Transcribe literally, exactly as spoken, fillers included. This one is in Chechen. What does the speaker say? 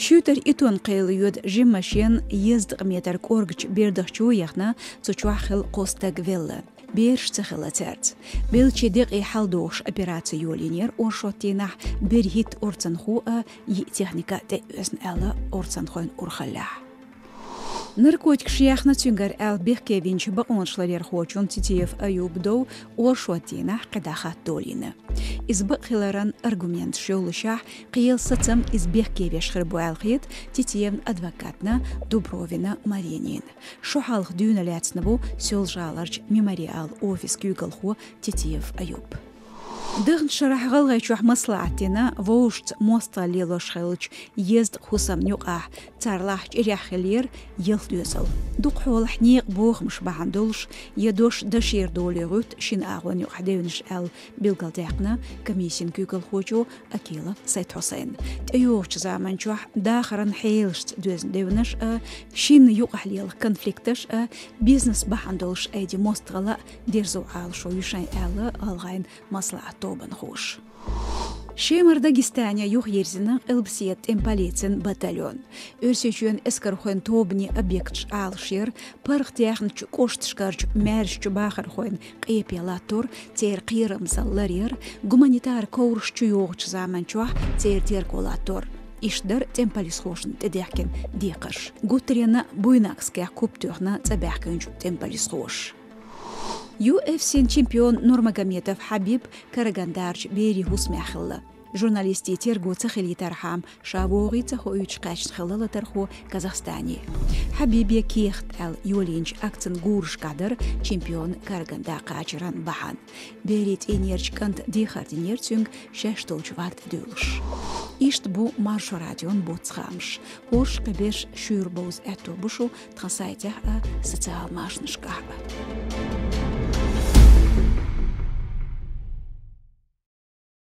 Шуьйтара итт тонна кхел йода жимма машен езткъа метр кӀоргача бердах чу яхна, цу чохь хилла кхо стаг велла. Бераш ца хилла цаьрца. Беллачийн декъий хьалдохуш операци йолийнера оршот дийнахь, берийн хӀитта орцанхо а, йиъ техника а тӀеоьзна аьлла орцанхойн урхаллехь. Наркотикаш яьхна, цуьнгара аьлла бехке винчу бакъонашларъярхочун Титиев Аюба дов оршот дийнахь кхидӀа хатта долийна. Иза бакъ хиларан аргументаш йоллушехь, кхелан сацам иза бехке веш хир бу аьлла хета Титиевн адвокатна Дубровина Маринина. Шо хьалха дуьйна лаьцна ву Соьлжа-ГӀаларчу Мемориал офис куьйгалхо Титиев Аюб. Даханчу шарахь ГӀалгӀайчохь маслаӀат дина вовшашца мостагӀалла лелош хиллачу езткъа хӀусамна юкъахь, царна лахахь чӀирехь хиллера ялх доьзал. Дукха хьолахь некъан бохамаш бахьана долуш я дош дашера долий гӀуьтту шина агӀонна юкъахь девнаш аьлла билгалдаьккхина комиссин куьйгалхочо Акилов Сайд-Хьусайна. ТӀейогӀучу заманчохь дахаран хьелашца доьзна девнаш а, шинна юкъахь лела конфликташ а, бизнес бахьана долуш айдина мостагӀалла а дерзо Ӏалашо ю шайн аьлла ГӀалгӀайн маслаӀат тобанхоша. Шемара Дагестане юхайирзина къилбаседа тӀеман полицин батальон. Оьрсийчоьнан эскархойн тобанийн объекташ Ӏалашъяр, паргӀатъяьхначу кӀошташкарчу маьршачу бахархойн къепе латтор, церан кхерамзалла ларъяр, гуманитар ковраш чуйогӀучу заманчохь церан терго латтор. Иштта дара тӀеман полисхошна тӀедехкина декхарш. Гуттаренна Буйнакскехь куп тоьхна цӀа баьхкинчу тӀеман полисхоша. Ю эф си-н чемпион Нурмагомедов Хьабиб Карагандарчу берийн хӀусамехь хилла. Журналистийн терго ца хилийтархьама, ша вогӀий ца хоуьйтуш кхаьчна хилла латархо Казахстане. Хьабибе кехат аьлла йолийначу акцин гурашкахь дара чемпион Караганда кхачаран бахьана. Берийн тӀийнерчу кӀанта дехар динера цуьнга шаьш долчу варта девллуш. Иштта бу Маршо радион боццу хаамаш. ХӀорш кхин берш шуьйра бовза аьтто бу шун тхан сайтехь а, социал машанашкахь а.